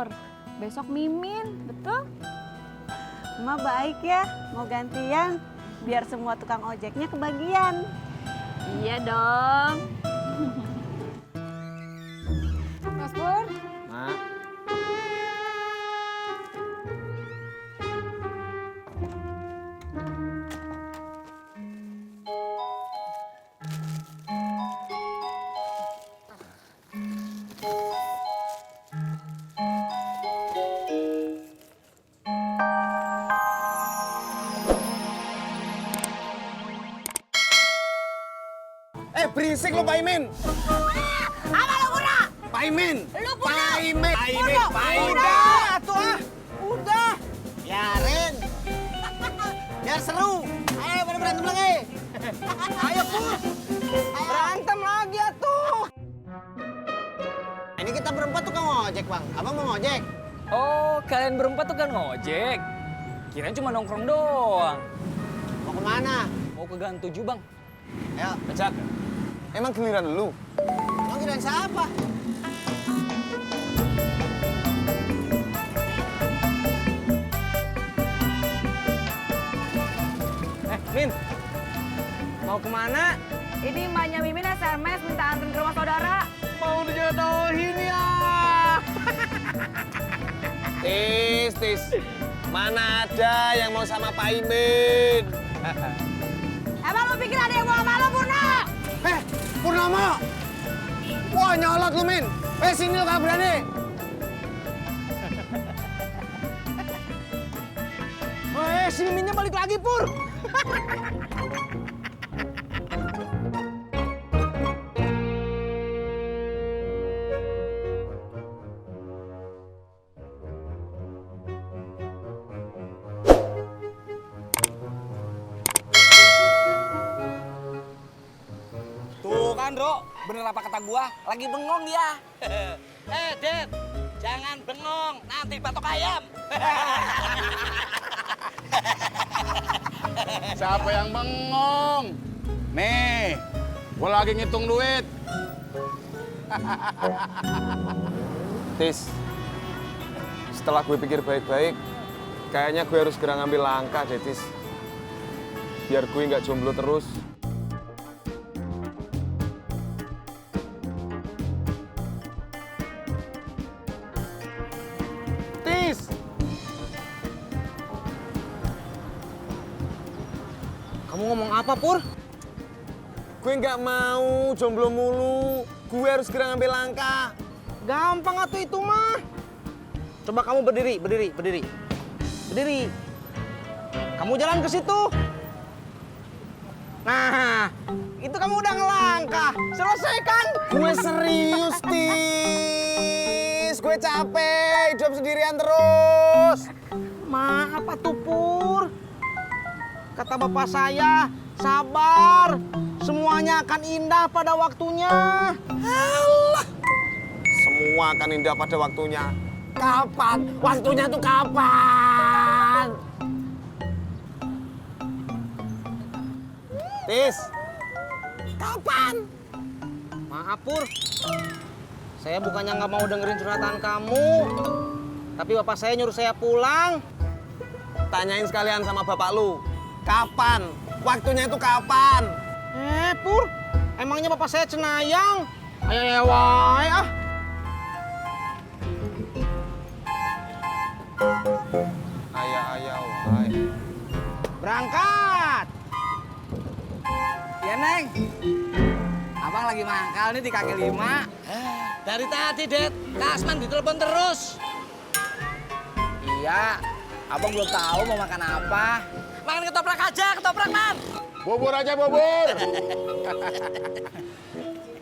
Pur. Besok Mimin, betul? Emak baik ya, mau gantian biar semua tukang ojeknya kebagian. Iya dong. Mas Pur. Mak. Berisik lo Pak Imin. Apa lu Purna? Pak Imin. Lu Purna. Pak Imin. Pak Imin. Pak Imin. Udah, tuh ah. Udah. Biarin. Biar seru. Ayo pada berantem lagi. Ayo Pur. Berantem lagi atuh. Ini kita berempat tukang ojek Bang. Abang mau ngojek? Oh, kalian berempat tuh kan ngojek. Kirain cuma nongkrong doang. Mau kemana? Mau ke Gang 7, Bang. Ayo. Pecat. Emang giliran lu? Emang giliran siapa? Min. Mau kemana? Ini emaknya Mimin SMS minta anterin ke rumah saudara. Mau dijodohin ya. Tis. Mana ada yang mau sama Pak Imin? Emang lu pikir ada yang mau sama lu Purna? Purnama! Wah, nyolot lu, Min. Sini lu kalau berani. Si Miminnya balik lagi, Pur. Tuh kan, Bro. Bener apa kata gua? Lagi bengong dia. Ded, jangan bengong, nanti batok ayam. Siapa yang bengong? Nih, gue lagi ngitung duit. Tis, setelah gue pikir baik-baik, kayaknya gue harus segera ngambil langkah deh, Tis. Biar gue nggak jomblo terus. Tis! Kamu ngomong apa, Pur? Gue nggak mau jomblo mulu. Gue harus segera ngambil langkah. Gampang atuh itu mah. Coba kamu berdiri. Kamu jalan ke situ. Nah, itu kamu udah ngelangkah. Selesai kan? Gue serius, Tis. Gue capek hidup sendirian terus. Maaf atuh, Pur. Kata bapak saya, sabar. Semuanya akan indah pada waktunya. Alah. Semua akan indah pada waktunya. Kapan? Waktunya tuh kapan? Tis, kapan? Maaf, Pur. Saya bukannya nggak mau dengerin curhatan kamu. Tapi bapak saya nyuruh saya pulang. Tanyain sekalian sama bapak lu. Kapan? Waktunya itu kapan? Pur, emangnya bapak saya cenayang? Ayo, wae ah. Ayah, wahai. Berangkat. Ya, Neng. Abang lagi mangkal nih di kaki 5. Dari tadi, Ded, Kasman ditelepon terus. Iya, abang belum tahu mau makan apa. Makan ketoprak aja, ketoprak, Man. Bubur aja, bubur.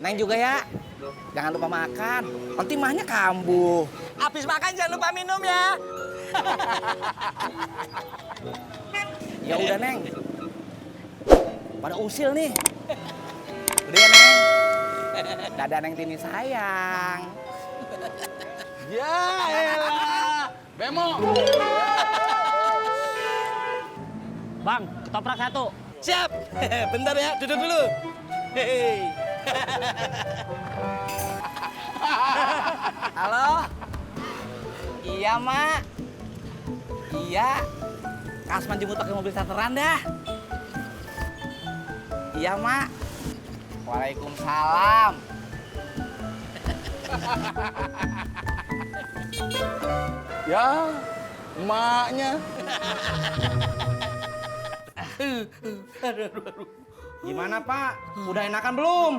Neng juga ya. Jangan lupa makan. Nanti mahnya kambuh. Habis makan jangan lupa minum ya. Ya udah, Neng. Pada usil nih. Udah ya, Neng. Dadah, Neng Tini sayang. Ya elah. Bemo. Bang, ketoprak 1. Siap. Bentar ya, duduk dulu. Hei. Halo. Iya, Mak. Iya. Kasman jemput pakai mobil charteran dah. Iya, Mak. Waalaikumsalam. Ya, emaknya. Gimana Pak? Udah enakan belum?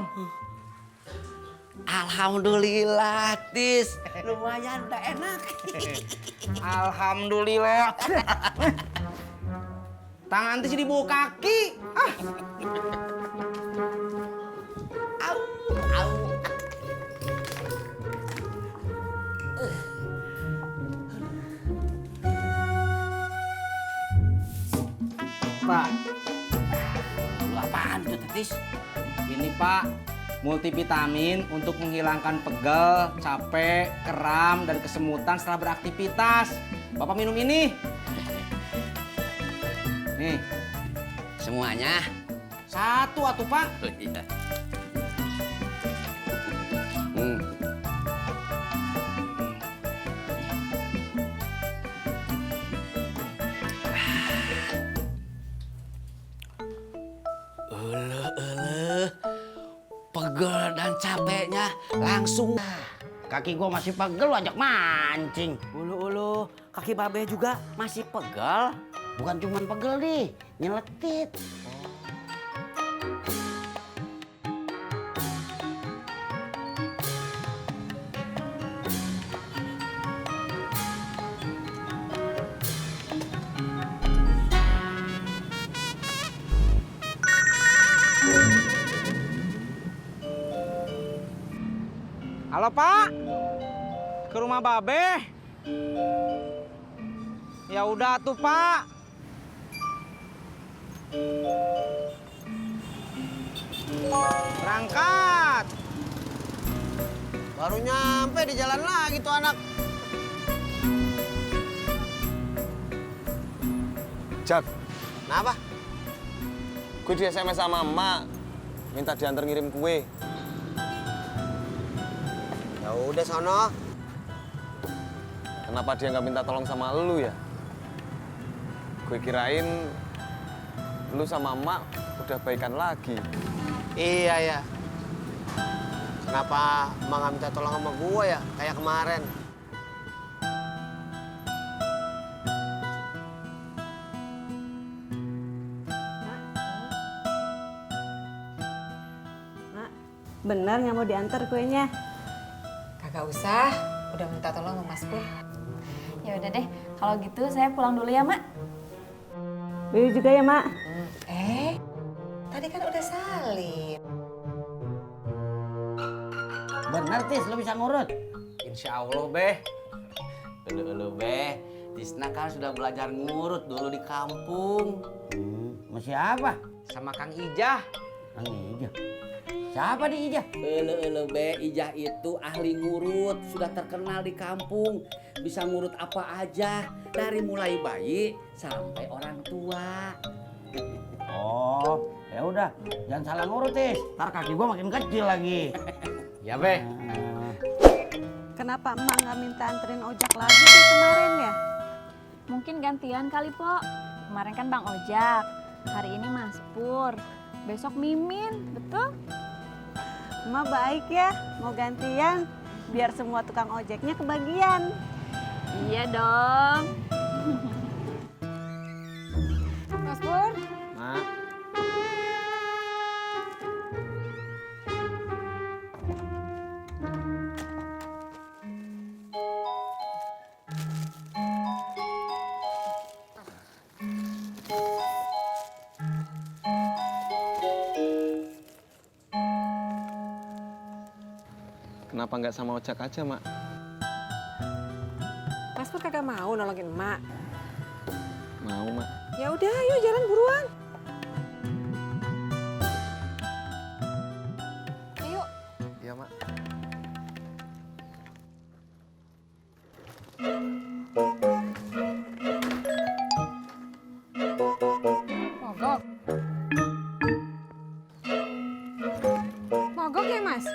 Alhamdulillah, Tis. Lumayan udah enak. Alhamdulillah. Tangan Tis di bawah kaki. Ah. Au, au. Pak, Lu apaan tuh, Tis? ini Pak, multivitamin untuk menghilangkan pegel, capek, kram, dan kesemutan setelah beraktivitas. Bapak minum ini. Nih, Semuanya? satu atuh Pak. Oh, iya. Pegel dan capeknya langsung. Kaki gua masih pegel, lu ajak mancing. Ulu, kaki babe juga masih pegel. Bukan cuma pegel nih, nyeletit. Halo Pak, ke rumah Babe. Ya udah tuh Pak. Berangkat. Baru nyampe di jalan lagi tuh anak. Jak, Kenapa? gue di SMS sama emak. Minta diantar ngirim kue. Ya udah sono. Kenapa dia nggak minta tolong sama lu ya? Gue kirain lu sama emak udah baikan lagi. Iya ya. Kenapa emak nggak minta tolong sama gua ya? Kayak kemarin. Mak, bener nggak mau diantar kuenya? Kagak usah, udah minta tolong sama Mas Pur. Ya udah deh, kalau gitu saya pulang dulu ya, Mak. Biu juga ya, Mak. Tadi kan udah salim. Bener, Tis, lu bisa ngurut. Insya Allah Beh. Ulu, Be. Tisna kan sudah belajar ngurut dulu di kampung. Masih apa? Sama Kang Ijah. Kang Ijah. Siapa di Ijah? Ulu, Be. Ijah itu ahli ngurut. Sudah terkenal di kampung. Bisa ngurut apa aja. Dari mulai bayi sampai orang tua. Oh, ya udah. Jangan salah ngurut, Tis. Ntar kaki gua makin kecil lagi. Ya Beh. Kenapa emak nggak minta anterin ojek lagi sih kemarin ya? Mungkin gantian kali, Po. Kemarin kan Bang Ojak, hari ini Mas Pur, besok Mimin, betul? Emak baik ya, mau gantian biar semua tukang ojeknya kebagian. Iya dong. Mas Pur, Mak, kenapa nggak sama ojek aja, Mak? Mas Pur kagak mau nolongin emak. Mau, Mak. Ya udah, yuk jalan buruan. Ayo. Iya, Mak. Mogok. Mogok ya, Mas?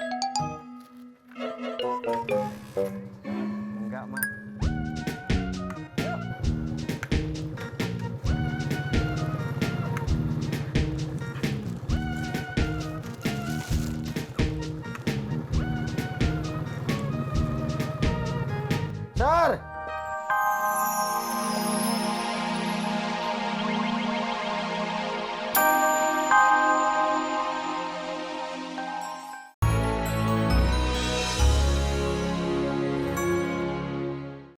Enggak, Mak. Sar!